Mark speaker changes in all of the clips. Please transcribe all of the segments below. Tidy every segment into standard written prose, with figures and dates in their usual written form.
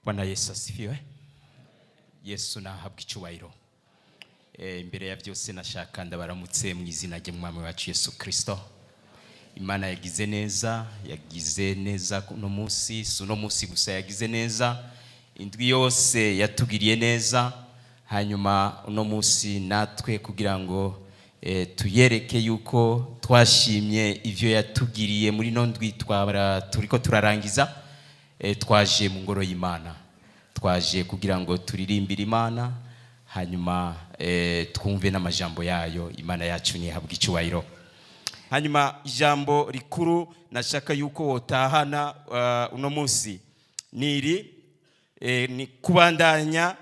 Speaker 1: Bwana Yesu asifiwe. Yesu nahabwa icyubahiro. Imbere ya byose nashaka ndabaramutse mu izina ry'umwami wacu Yesu Kristo. Imana yagize neza, yagize neza uno munsi, si uno munsi gusa yagize neza, indwi yose yatugiriye neza. Hanyuma uno munsi natwe kugira ngo tuyereke yuko twashimye ivyo yatugiriye muri ino ndwi twara turiko turarangiza, twaje mu ngoro y'Imana, twaje kugira ngo turirimbire Imana, hanyuma twumve n'amajambo yayo. Imana yacu ntihabwe icyubahiro. Hanyuma ijambo rikuru nashaka yuko wotahana uno munsi ni iri, ni kubandanya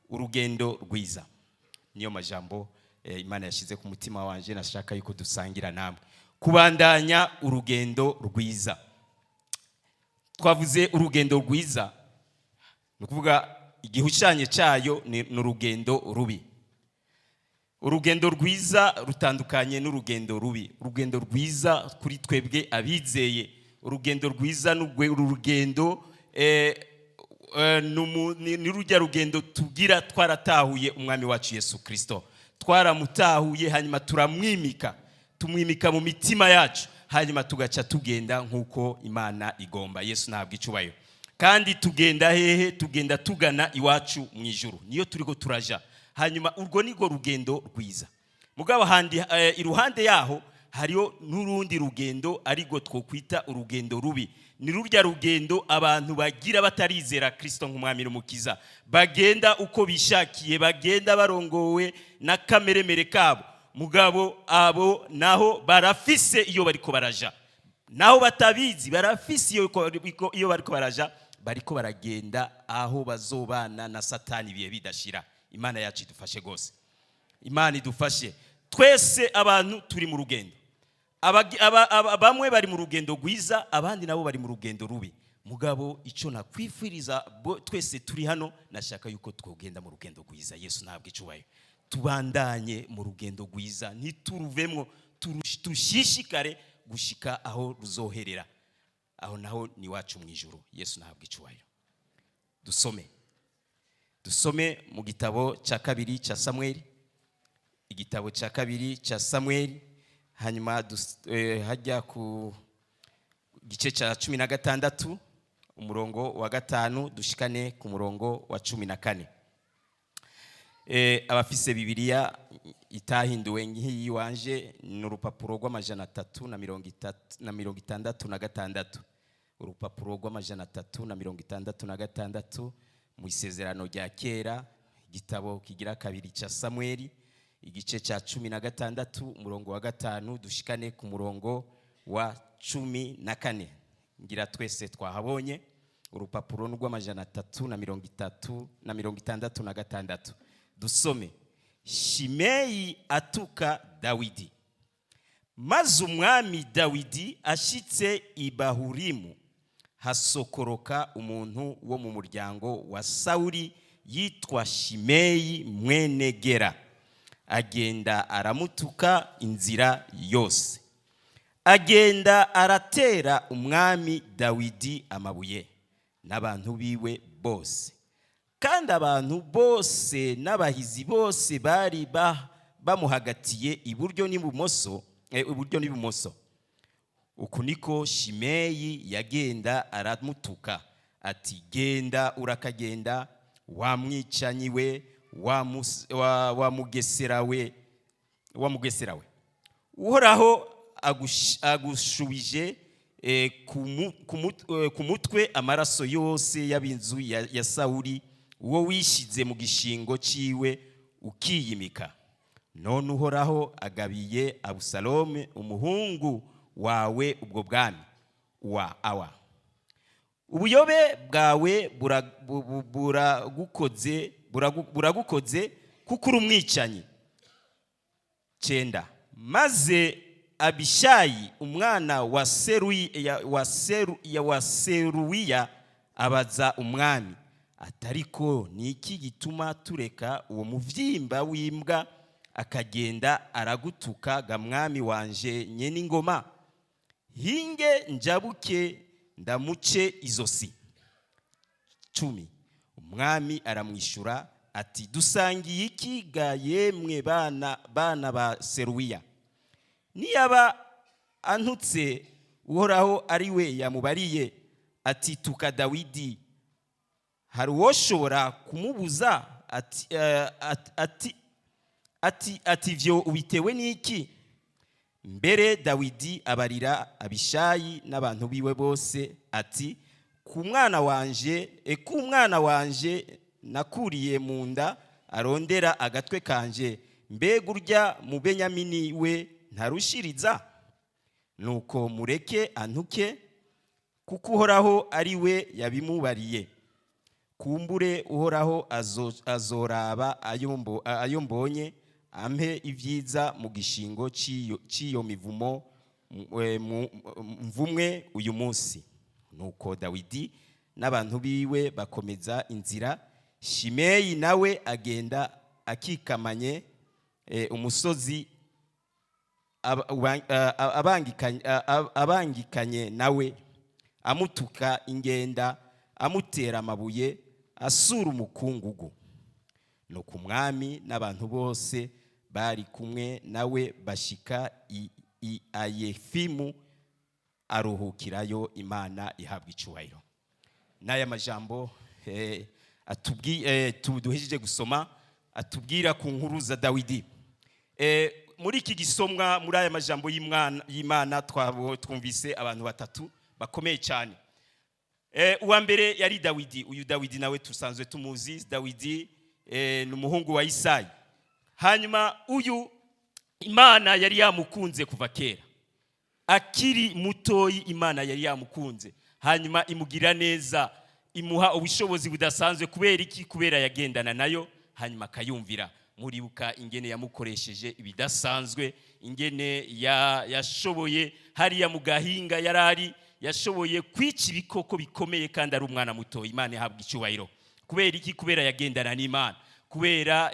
Speaker 1: urugendo rwiza. Niyo majambo Imana yashyize ku mutima wanje, nashaka yuko dusangira namwe kubandanya urugendo rwiza. Twavuze urugendo rwiza, ni ukuvuga igihushanye cyayo ni urugendo rubi. Urugendo rwiza rutandukanye n'urugendo rubi. Urugendo rwiza kuri twebwe abizeye, urugendo rwiza ni urugendo ni rujya rugendo tugira twaratahuye umwami wacu Yesu Kristo, twaramutahuye hanyuma turamwimika, tumwimika mu mitima yacu, hanyuma tugaca tugenda nk'uko Imana igomba. Yesu ntabwo icyubahiro. Kandi tugenda hehe? Tugenda tugana iwacu mu ijuru, niyo turiko turaja. Hanyuma urwo nirwo rugendo rwiza. Mugabo handi iruhande yaho hariho n'urundi rugendo ariko twokwita urugendo rubi. Ni rurya rugendo abantu bagira batarizera Kristo nk'umwami n'umukiza, bagenda uko bishakiye, bagenda barongowe na kameremere kabo. Mugabo abo naho barafise iyo bariko baraja, naho batabizi barafise iyo bariko baraja, bariko baragenda aho bazobana na Satani ibihe bidashira. Imana yacu idufashe gose, Imana idufashe twese. Abantu turi mu rugendo. Bamwe bari mu rugendo rwiza, abandi nabo bari mu rugendo rubi. Mugabo icyo nakwifuriza twese turi hano, nashaka yuko twogenda mu rugendo rwiza. Yesu ntabwo icyubahiro. Tubandanye mu rugendo rwiza, ntituruvemwo, dushishikare gushika aho ruzoherera. Aho naho ni iwacu mu ijuru. Yesu ntabwo icyubahiro. Dusome mu gitabo cya kabiri cya Samweli, igitabo cya kabiri cya Samweli, hanyuma hajya ku gice cya 16 umurongo wa 5 dushikane ku murongo wa 14. Abafise Bibiliya itahinduwe nk'iyi wanje, ni urupapuro rw'amajana 336, urupapuro rw'amajana 366 mu isezerano rya kera, igitabo kigira kabiri cya Samweli, igice cya 16 umurongo wa 5 dushikane ku murongo wa 14. Ngira twese twahabonye urupapuro rw'amajana 336. Dusome. Shimeyi atuka Dawidi. Maze umwami Dawidi ashitse i Bahurimu, hasokoroka umuntu wo mu muryango wa Sawuli yitwa Shimeyi mwene Gera, agenda aramutuka inzira yose, agenda aratera umwami Dawidi amabuye n'abantu biwe bose. Kandi abantu bose n'abahizi bose bari bamuhagatiye iburyo n'ibumoso, iburyo n'ibumoso. Uku niko Shimeyi yagenda aramutuka ati: genda urakagenda wa mwicanyi we, wa mugesera we, wa mugesera we, Uhoraho agushubije ku mutwe amaraso yose y'ab'inzu ya Sawuli, uwo wishize mu gishingo ciwe ukiyimika. None Uhoraho agabiye Abusalome umuhungu wawe ubwo bwami wa awa. Ubuyobe bwawe buragukoze, Kuko uri umwicanyi. 9. Maze Abishayi, umwana wa Seruwiya, abaza umwami ati: "Ariko ni iki gituma tureka uwo muvyimba w'imbwa akagenda aragutuka, ga mwami wanje nyene ingoma? Hinge njabuke ndamuce izosi." 10. Umwami aramwishyura ati: "Dusangiye iki ga yemwe bana ba Seruwiya? Niyaba antutse, Uhoraho ari we yamubariye ati: 'Tuka Dawidi,' hari uwoshobora kumubuza ati: 'Ivyo ubitewe n'iki?'" Mbere Dawidi abarira Abishayi n'abantu biwe bose ati: Ku mwana wanje nakuriye mu nda arondera agatwe kanje, mbega urya mu Benyamini we ntarushiriza? Nuko mureke antuke, kuko Uhoraho ari we yabimubariye. Kumbure Uhoraho azoraba ayo mbonye, ampe ibyiza mu gishingo cy'iyo mivumo mvumwe uyu munsi." Nuko Dawidi n'abantu biwe bakomeza inzira. Shimeyi nawe agenda akikamanye umusozi, abangikanye nawe, amutuka ingenda, amutera amabuye, asura umukungugu. Nuko umwami n'abantu bose bari kumwe nawe bashika i Ayefimu, aruhukirayo. Imana ihabwa icyubahiro. N'aya majambo duhejeje gusoma atubwira ku nkuru za Dawidi. Muri iki gisomwa, muri aya majambo y'Imana, twumvise abantu batatu bakomeye cyane. Uwa mbere yari Dawidi. Uyu Dawidi nawe tusanzwe tumuzi. Dawidi ni umuhungu wa Isayi. Hanyuma uyu Imana yari yamukunze kuva kera, akiri mutoyi Imana yari yamukunze, hanyuma imugira neza, imuha ubushobozi budasanzwe. Kubera iki? Kubera yagendana nayo, hanyuma akayumvira. Muribuka ingene yamukoresheje ibidasanzwe, ingene yashoboye hariya mu gahinga yarari, yashoboye kwica ibikoko bikomeye kandi ari umwana muto. Imana ihabwa icyubahiro. Kubera iki? Kubera yagendana n'Imana, kubera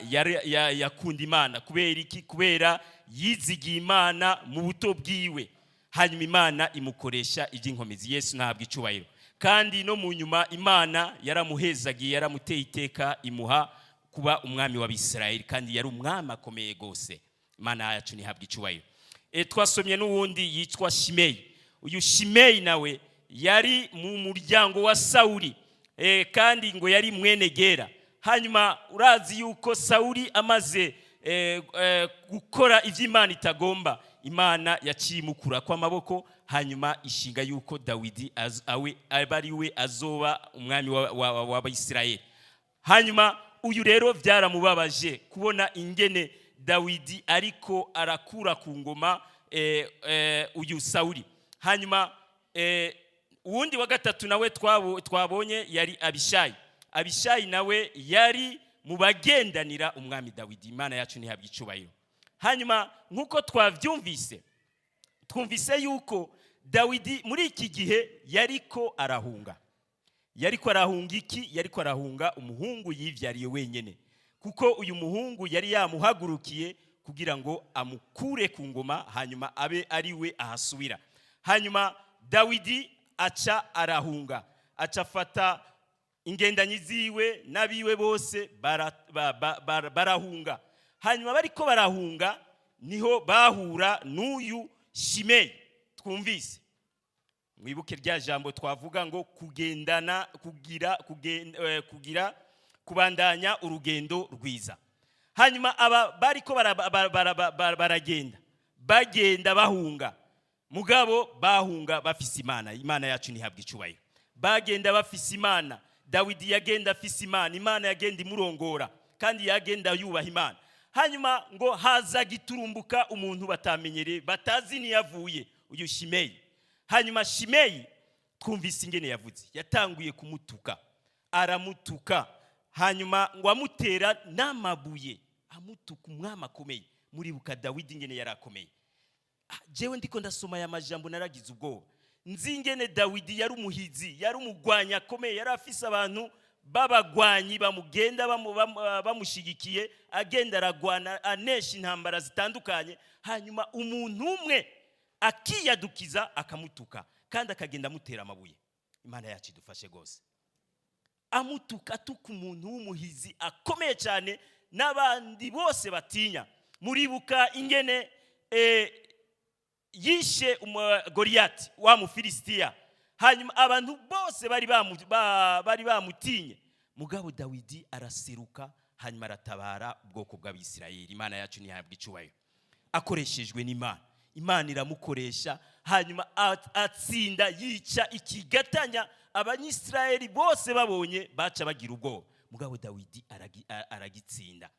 Speaker 1: yakunda Imana. Kubera iki? Kubera yizigiye Imana mu buto bwiwe, hanyuma Imana imukoresha iby'inkomezi. Yesu ntabwo icyubahiro. Kandi no mu nyuma Imana yaramuhezagiye, yaramuteye iteka, imuha kuba umwami w'Abisirayeli, kandi yari umwami akomeye rwose. Imana yacu ntihabwa icyubahiro. Twasomye n'uwundi yitwa Shimeyi. Uyu Shimeyi nawe yari mu muryango wa Sawuli, kandi ngo yari mwene Gera. Hanyuma urazi yuko Sawuli amaze gukora ibyo Imana itagomba, Imana yaciye imukura kw'amaboko, hanyuma ishinga yuko Dawidi awe aba ari we azoba umwami w'Abayisirayeli. Hanyuma uyu rero byaramubabaje kubona ingene Dawidi ariko arakura ku ngoma uyu Sawuli. Hanyuma uwundi wa gatatu nawe twabonye yari Abishayi. Abishayi nawe yari mu bagendanira umwami Dawidi. Imana yacu ntihabwa icubahiro. Hanyuma nk'uko twabyumvise, twumvise yuko Dawidi muri iki gihe yariko arahunga. Yariko arahunga iki? Yariko arahunga umuhungu yivyariye wenyene, kuko uyu muhungu yari yamuhagurukiye kugira ngo amukure ku ngoma, hanyuma abe ari we ahasubira. Hanyuma Dawidi aca arahunga, aca afata ingendanyi ziwe n'abiwe bose, barahunga. Hanyuma bariko barahunga niho bahura n'uyu Shimeyi twumvise. Mwibuke rya jambo twavuga ngo kugendana, kugira kubandanya urugendo rwiza. Hanyuma aba bariko baragenda, bagenda bahunga, mugabo bahunga bafise Imana. Imana yacu ntihabwa icubahiro. Bagenda bafise Imana. Dawidi yagenda afise Imana, Imana yagenda imurongora, kandi yagenda yubaha Imana. Hanyuma ngo haza giturumbuka umuntu batamenyereye, batazi niyavuye, uyu Shimeyi. Hanyuma Shimeyi twumvise ingene yavuze, yatanguye kumutuka, aramutuka, hanyuma ngo amutera n'amabuye, amutera amabuye. Amutuka umwami akomeye. Muribuka Dawidi ingene yari akomeye. Jewe ndiko ndasoma aya majambo naragize ubwoba. Nzi ingene Dawidi yari umuhizi, yari umugwanyi akomeye, yari afise abantu b'abagwanyi bamugenda bamushigikiye, agenda aragwana, anesha intambara zitandukanye. Hanyuma umuntu umwe akiyadukiza akamutuka, kandi akagenda amutera amabuye. Imana yacu idufashe rwose. Amutuka, atuka umuntu w'umuhizi akomeye cyane n'abandi bose batinya. Muribuka ingene yishe Goliyati wa Mufilisitiya, hanyuma abantu bose bari bamutinye, mugabo Dawidi araseruka, hanyuma aratabara ubwoko bw'Abisirayeli. Imana yacu ntihabwa icubahiro. Akoreshejwe n'Imana, Imana iramukoresha, hanyuma atsinda, yica ikigatanya. Abanyisirayeli bose babonye baca bagira ubwoba, mugabo Dawidi aragitsinda,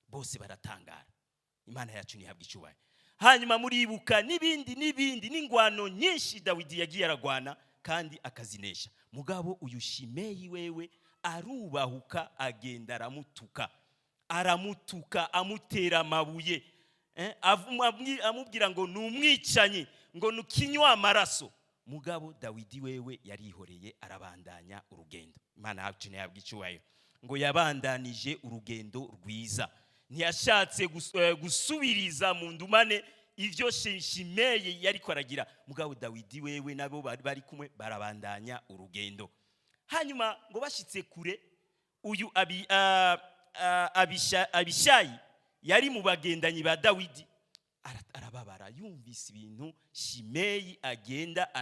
Speaker 1: bose baratangara. Imana yacu ntihabwa icubahiro. Hanyuma muribuka n'ibindi n'ibindi, n'ingwano nyinshi Dawidi yagiye aragwana kandi akazinesha. Mugabo uyu Shimeyi wewe arubahuka, agenda aramutuka, aramutuka, amutera amabuye, amubwira ngo ni umwicanyi, ngo ni ukinywa amaraso. Mugabo Dawidi wewe yarihoreye, arabandanya urugendo. Imana yacu ntihabwa icubahiro. Ngo yabandanije urugendo rwiza, ntiyashatse gusubiriza mu ndumane ivyo Shimeye yariko aragira. Mugabo Dawidi wewe nabo bari kumwe barabandanya urugendo. Hanyuma ngo bashitse kure, uyu Abishayi yari mu bagendanyi ba Dawidi arababara yumvise ibintu Shimeyi agenda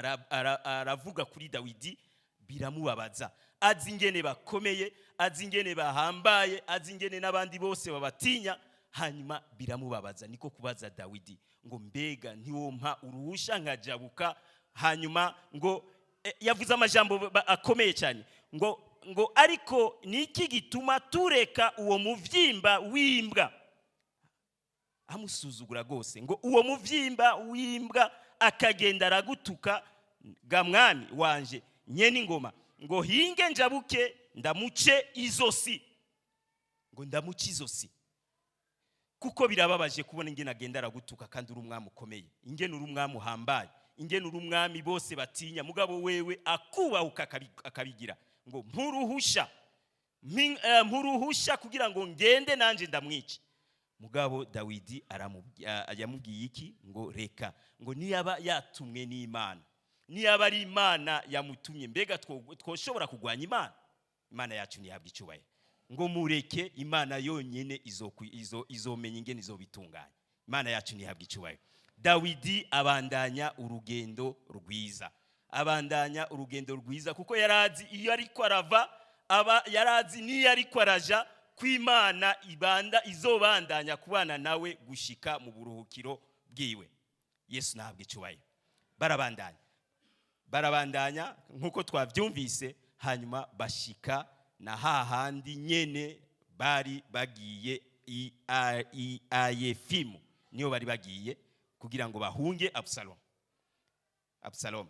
Speaker 1: aravuga kuri Dawidi, biramubabaza. Azi ingene bakomeye, azi ingene bahambaye, azi ingene n'abandi bose babatinya. Hanyuma biramubabaza, niko kubaza Dawidi ngo: "Mbega ntiwompa uruhusha nkajabuka?" Hanyuma ngo yavuze amajambo akomeye cyane, ngo: "Ariko ni iki gituma tureka uwo muvyimba w'imbwa?" Amusuzugura rwose, ngo: "Uwo muvyimba w'imbwa akagenda aragutuka ga mwami wanje nyene ingoma." Ngo: "Hinge njabuke ndamuce izosi," ngo: "Ndamuce izosi, kuko birababaje kubona ingene agenda aragutuka kandi uri umwami ukomeye, ingene uri umwami uhambaye, ingene uri umwami bose batinya." Mugabo wewe akubahuka akabigira. Ngo: "Mpuruhusha, mpuruhusha kugira ngo ngende nanje ndamwice." Mugabo Dawidi yamubwiye iki? Ngo: "Reka." Ngo niyaba yatumwe n'Imana, niyaba ari Imana yamutumye, mbega twoshobora kurwanya Imana? Imana yacu ntihabwa icyubahiro. Ngo: "Mureke, Imana yonyine izomenya ingene izobitunganya." Imana yacu ntihabwa icyubahiro. Dawidi abandanya urugendo rwiza, abandanya urugendo rwiza, kuko yarazi iyo ariko arava, aba yarazi n'iyo ariko araja, ko Imana ibanda izobandanya kubana nawe gushika mu buruhukiro bwiwe. Yesu nahabwa icyubahiro. Barabandanya, barabandanya nk'uko twabyumvise, hanyuma bashika na hahandi nyene bari bagiye, i Ayefimu, niyo bari bagiye kugira ngo bahunge Abusalomu, Abusalomu.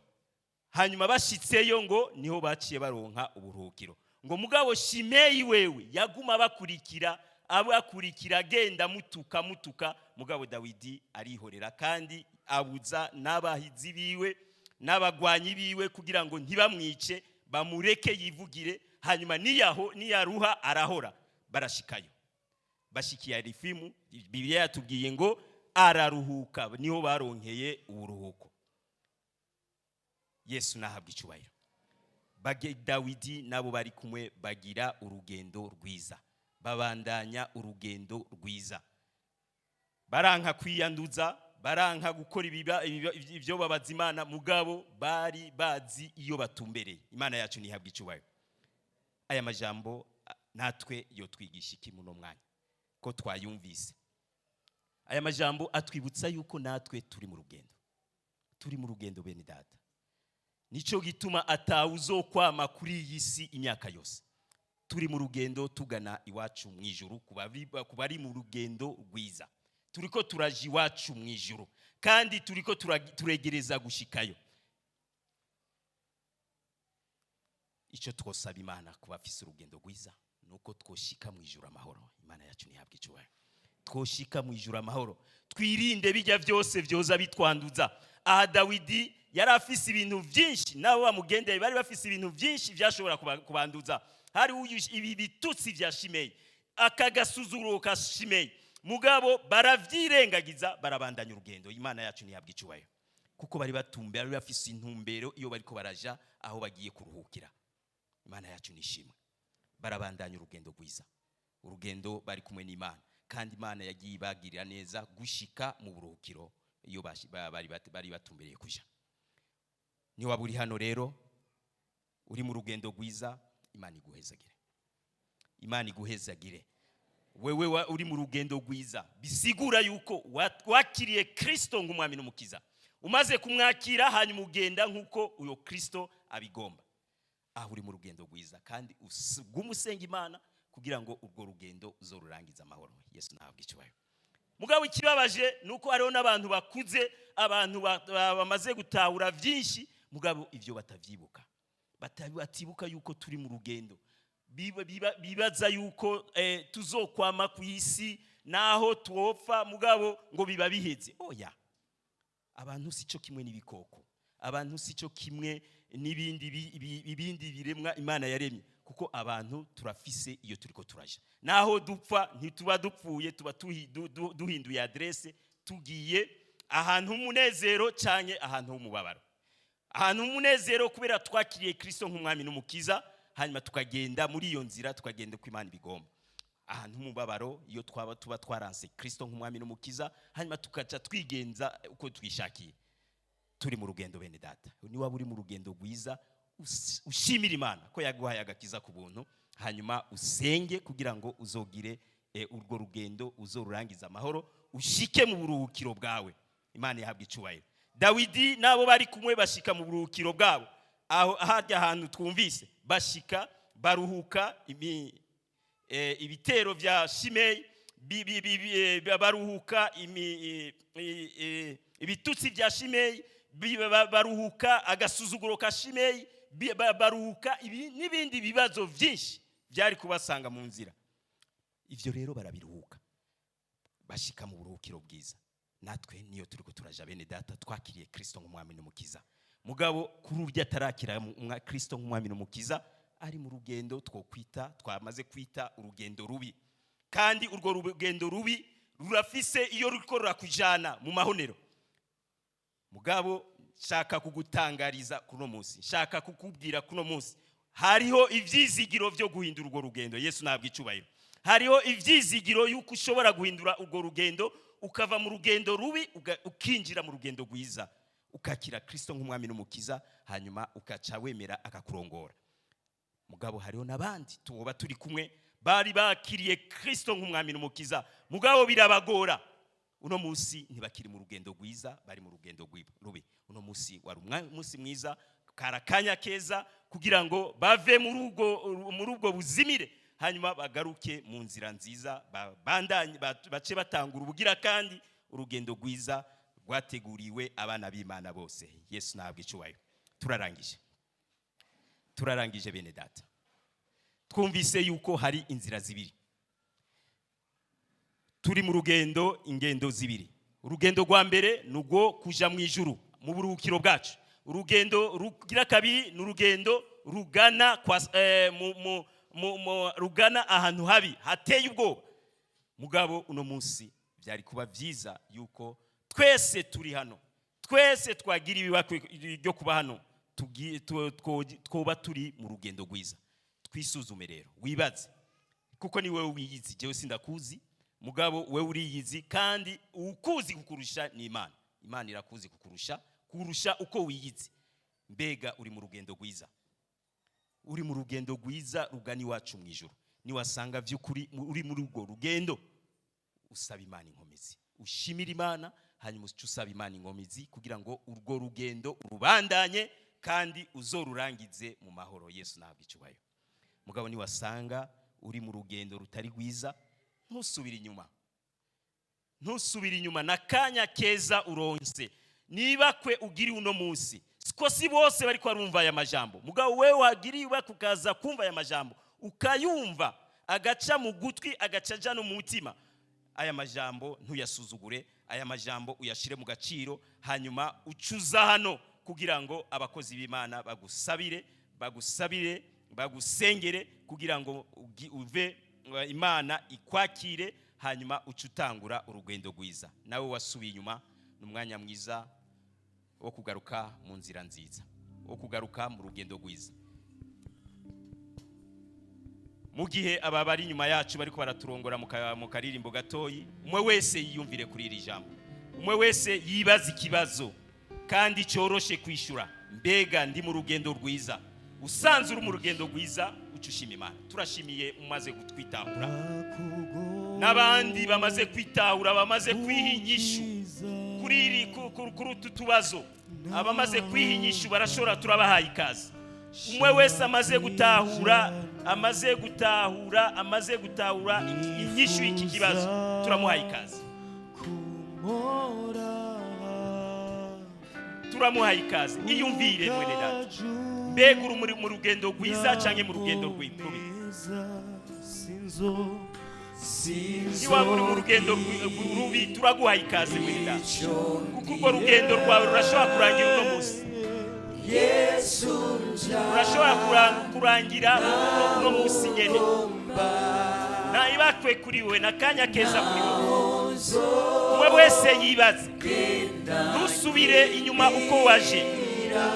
Speaker 1: Hanyuma bashitseyo, ngo niho baciye baronka uburuhukiro. Ngo mugabo Shimeyi wewe yaguma bakurikira, abakurikira, agenda mutuka, mutuka. Mugabo Dawidi arihorera, kandi abuza n'abahizi biwe n'abagwanyi biwe kugira ngo ntibamwice, bamureke yivugire, hanyuma niyaho niyaruha arahora. Barashikayo, bashikiye Arifimu, Bibiliya yatubwiye ngo araruhuka, niho baronkeye uburuhuko. Yesu nahabwa icyubahiro. Dawidi nabo bari kumwe bagira urugendo rwiza, babandanya urugendo rwiza, baranka kwiyanduza, baranka gukora ibyo babaza Imana, mugabo bari bazi iyo batumbereye. Imana yacu ntihabwa icyubahiro. Aya majambo natwe yotwigisha iki muno mwanya ko twayumvise? Aya majambo atwibutsa yuko natwe turi mu rugendo, turi mu rugendo, bene data. Nicyo gituma atawuzokwama kuri iyi si imyaka yose. Turi mu rugendo tugana iwacu mu ijuru. Ku bari mu rugendo rwiza, turiko turaja iwacu mu ijuru, kandi turiko turegereza gushikayo. Icyo twosaba Imana ku bafise urugendo rwiza nuko twoshika mu ijuru amahoro. Imana yacu ntihabwe icyubahiro. Twoshika mu ijuru amahoro. Twirinde bijya byose byoza bitwanduza. Aha Dawidi yari afise ibintu byinshi, nabo bamugendeye bari bafise ibintu byinshi byashobora kubanduza. Hari ibi bitutsi bya Shimeyi, aka gasuzuguro ka Shimeyi, mugabo baravyirengagiza, barabandanya urugendo. Imana yacu ntihabwa icyubahiro, kuko bari batumbe, bari bafise intumbero iyo bariko baraja aho bagiye kuruhukira. Imana yacu nishimwe. Barabandanya urugendo rwiza, urugendo bari kumwe n'Imana, kandi Imana yagiye ibagirira neza gushika mu buruhukiro iyo bari batumbereye kuja. Niwaba uri hano rero uri mu rugendo rwiza, Imana iguhezagire, Imana iguhezagire. Wewe uri mu rugendo rwiza, bisigura yuko wakiriye Kristo nk'umwami n'umukiza. Umaze kumwakira, hanyuma ugenda nk'uko uyo Kristo abigomba. Aho uri mu rugendo rwiza, kandi ugume usenga Imana kugira ngo urwo rugendo uzorurangize amahoro. Yesu ntabwo icyubahiro. Mugabo ikibabaje ni uko hariho n'abantu bakuze, abantu bamaze gutahura byinshi, mugabo ibyo batavyibuka. Batibuka yuko turi mu rugendo. Bibaza yuko tuzokwama ku isi naho twopfa, mugabo ngo biba biheze. Oya, abantu si cyo kimwe n'ibikoko, abantu si cyo kimwe n'ibindi ibindi biremwa Imana yaremye, kuko abantu turafise iyo turiko turaja. Naho dupfa ntituba dupfuye, tuba duhinduye adresse, tugiye ahantu h'umunezero canke ahantu h'umubabaro. Ahantu h'umunezero kubera twakiriye Kristo nk'umwami n'umukiza, hanyuma tukagenda muri iyo nzira, tukagenda uko Imana ibigomba. Ahantu h'umubabaro iyo twaba tuba twaranse Kristo nk'umwami n'umukiza, hanyuma tukaca twigenza uko twishakiye. Turi mu rugendo, bene data. Niwaba uri mu rugendo rwiza, ushimire Imana ko yaguhaye agakiza ku buntu, hanyuma usenge kugira ngo uzogire urwo rugendo uzorurangiza amahoro, ushike mu buruhukiro bwawe. Imana ihabwa icubahiro. Dawidi n'abo bari kumwe bashika mu buruhukiro bwabo, aho harya hantu twumvise bashika baruhuka ibitero vya Shimeyi, baruhuka ibitutsi vya Shimeyi, baruhuka agasuzuguro ka Shimeyi, baruhuka n'ibindi bibazo byinshi byari kubasanga mu nzira. Ivyo rero barabiruhuka, bashika mu buruhukiro bwiza. Natwe niyo turiko turaja, bene data, twakiriye Kristo nk'umwami n'umukiza. Mugabo kuri urya atarakira Kristo nk'umwami n'umukiza, ari mu rugendo twokwita, twamaze kwita urugendo rubi, kandi urwo rugendo rubi rurafise iyo ruriko rurakujana mu mahonero. Mugabo nshaka kugutangariza kuno munsi, nshaka kukubwira kuno munsi, hariho ivyizigiro vyo guhindura urwo rugendo. Yesu ntabwo icubahiro. Hariho ivyizigiro yuko ushobora guhindura urwo rugendo, ukava mu rugendo rubi ukinjira mu rugendo rwiza, ukakira Kristo nk'umwami n'umukiza, hanyuma ukaca wemera akakurongora. Mugabo hariho n'abandi tuba turi kumwe bari bakiriye Kristo nk'umwami n'umukiza, mugabo birabagora. Uno munsi ntibakiri mu rugendo rwiza, bari mu rugendo rubi. Uno munsi wari umunsi mwiza, karakanya keza kugira ngo bave muri ubwo buzimire, hanyuma bagaruke mu nzira nziza, bace batangura ubugira kandi urugendo rwiza rwateguriwe abana b'Imana bose. Yesu ntabwo icubahiro. Turarangije, turarangije, bene data. Twumvise yuko hari inzira zibiri, turi mu rugendo, ingendo zibiri. Urugendo rwa mbere ni urwo kuja mu ijuru, mu buruhukiro bwacu. Urugendo rugira kabiri ni urugendo rugana kwa, mu, mu, mu, mu, rugana ahantu habi hateye ubwoba. Mugabo uno munsi byari kuba byiza yuko twese turi hano, twese twagira ibibakwe ryo kuba hano, twoba turi mu rugendo rwiza. Twisuzume rero, wibaze, kuko ni wowe wiyizi, jewe sindakuzi, mugabo wewe uriyizi, kandi ukuzi kukurusha ni Imana. Imana irakuzi kukurusha, kurusha uko wiyizi. Mbega uri mu rugendo rwiza? Uri mu rugendo rwiza rugana iwacu mu ijuru? Niwasanga by'ukuri uri muri urwo rugendo, usaba Imana inkomezi, ushimira Imana, hanyuma uce usaba Imana inkomezi kugira ngo urwo rugendo urubandanye kandi uzorurangize mu mahoro. Yesu ntabwo icyubahiro. Mugabo niwasanga uri mu rugendo rutari rwiza, ntusubire inyuma, ntusubire inyuma. N'akanya keza uronse, niba kwe ugiriye uno munsi, siko si bose bariko barumva aya majambo, mugabo wewe wagiriye ukaza kumva aya majambo, ukayumva agaca mu gutwi, agaca aja no mu mutima. Aya majambo ntuyasuzugure, aya majambo uyashire mu gaciro, hanyuma ucuza hano kugira ngo abakozi b'Imana bagusabire, bagusabire, bagusengere, kugira ngo uve Imana ikwakire, hanyuma uce utangura urugendo rwiza. Nawe wasubiye inyuma, ni umwanya mwiza wo kugaruka mu nzira nziza, wo kugaruka mu rugendo rwiza. Mu gihe aba bari inyuma yacu bariko baraturongora mu karirimbo gatoyi, umwe wese yiyumvire kuri iri jambo, umwe wese yibaze ikibazo kandi cyoroshe kwishura: mbega ndi mu rugendo rwiza? Usanze uri mu rugendo rwiza, uca ushima Imana. Turashimiye umaze kutwitahura, n'abandi bamaze kwitahura, bamaze kwiha inyishu kuri iri kuri utu tubazo. Abamaze kwiha inyishu barashobora, turabahaye ikaze. Umwe wese amaze gutahura, amaze gutahura, amaze gutahura inyishu y'iki kibazo, turamuhaye ikaze, turamuhaye ikaze. Iyumvire, mwene data, mbega uri mu rugendo rwiza cyangwa mu rugendo rubi? Niwaba uri mu rugendo rubi, turaguhaye ikaze, mwene data, kuko urwo rugendo rwawe rurashobora kurangira uno munsi, rurashobora kurangira uno munsi nyene. Na ibakwe kuri we n'akanya keza kuri wowe. Umwe wese yibaze. Ntusubire inyuma uko waje,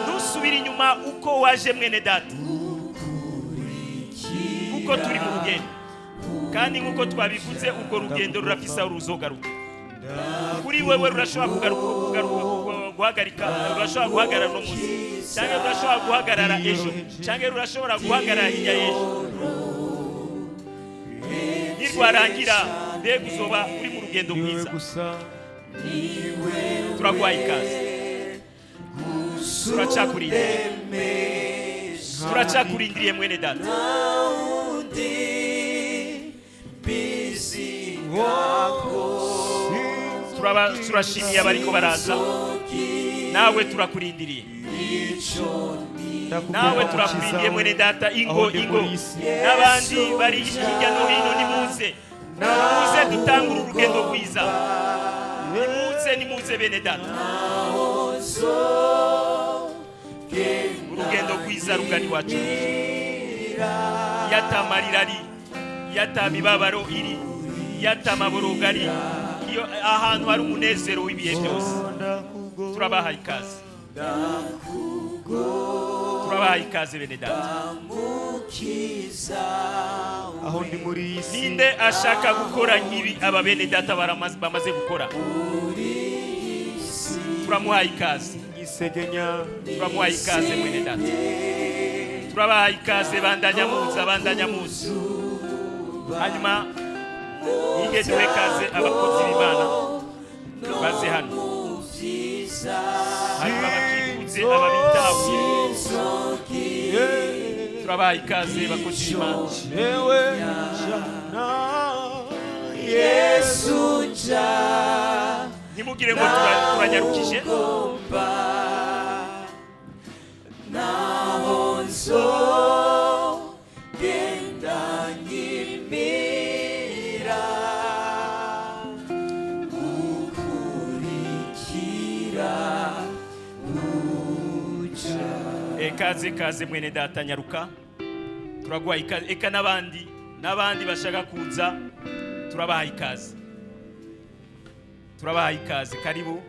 Speaker 1: ntusubire inyuma uko waje, mwene data, kuko turi mu rugendo, kandi nk'uko twabivuze, urwo rugendo rurafise aho ruzogaruka. Kuri wewe rurashobora kugaruka, guhagarika, rurashobora guhagarara uno munsi, cyangwa rurashobora guhagarara ejo, cyangwa rurashobora guhagarara hirya y'ejo. Nirwarangira, mbega uzoba uri mu rugendo
Speaker 2: Niwe
Speaker 1: rwiza?
Speaker 2: gusa.
Speaker 1: Turaguhaye ikaze, turacyakurindiriye, turacyakurindiriye, mwene data. Turashimiye abariko baraza. Nawe turakurindiriye, nawe turakurindiriye, mwene data. Ingo, ingo, n'abandi bari hirya no hino, nimuze, nimuze dutangure urugendo rwiza. Nimuze, nimuze, bene data. Urugendo rwiza rugana iwacu, iyo atamarira ari, iyo atamibabaro iri, iyo atamaborogo ari, iyo ahantu hari umunezero w'ibihe byose. Turabahaye ikaze, turabahaye ikaze, bene data.
Speaker 2: Aho ndi muri iyi si.
Speaker 1: Ninde ashaka gukora nk'ibi aba bene data bamaze gukora? Turamuhaye ikaze.
Speaker 2: Isegenya.
Speaker 1: Turamuhaye ikaze, mwene data, turabahaye ikaze. Bandanya muza, bandanya muza. Hanyuma yige duhe ikaze abakozi b'Imana baze hano, hanyuma bakikuze ababitahuye. Turabahaye ikaze, bakozi b'Imana.
Speaker 2: Yewe jana.
Speaker 3: Yesu nja.
Speaker 1: Ntimugire ngo turanyarukije.
Speaker 3: Naho nzo genda nkimira gukurikira uca.
Speaker 1: Kaze, kaze, mwene data, nyaruka, turaguhaye ikaze. Eka n'abandi, n'abandi bashaka kuza, turabahaye ikaze, turabahaye ikaze. Karibu,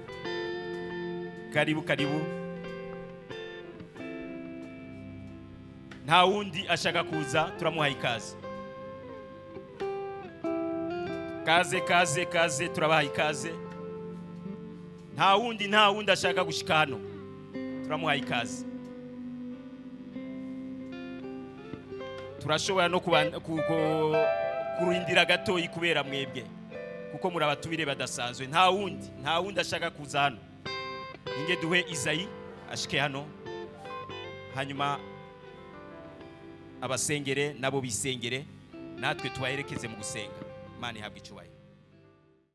Speaker 1: karibu, karibu. Nta wundi ashaka kuza? Turamuhaye ikaze. Kaze, kaze, kaze, turabahaye ikaze. Nta wundi, nta wundi ashaka gushika hano? Turamuhaye ikaze. Turashobora no kurindira gatoyi kubera mwebwe, kuko muri abatumire badasanzwe. Nta wundi, nta wundi ashaka kuza hano? Ninge duhe Izayi ashike hano, hanyuma abasengere, nabo bisengere, natwe tubaherekeze mu gusenga. Imana ihabwe icyubahiro.